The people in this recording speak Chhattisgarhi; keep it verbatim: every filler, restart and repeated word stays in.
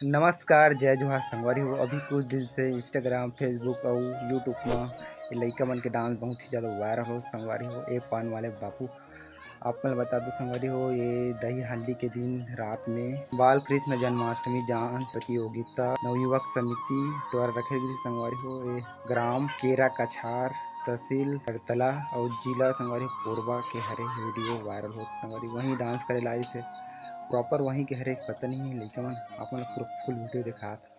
नमस्कार, जय जोहार संगवारी हो। अभी कुछ दिन से Instagram, Facebook अउ YouTube म ये लइका मन के डांस बहुत ही ज्यादा वायरल हो संगवारी हो। ए पान वाले बापू, आप मन ल बता दो संगवारी हो, ये दही हांडी के दिन रात में बाल कृष्ण जन्माष्टमी डांस प्रतियोगिता नवयुवक समिति द्वारा रखे गिस संगवारी हो। ये ग्राम केरा कछार, तहसील करतला अउ जिला संगवारी कोरबा के हरे वीडियो वायरल होत संगवारी। वहीं डांस करे ला आइस हे, प्रॉपर वहीं के हरे, पता नहीं लइका मन, आप मन ल पूरा फुल वीडियो देखात।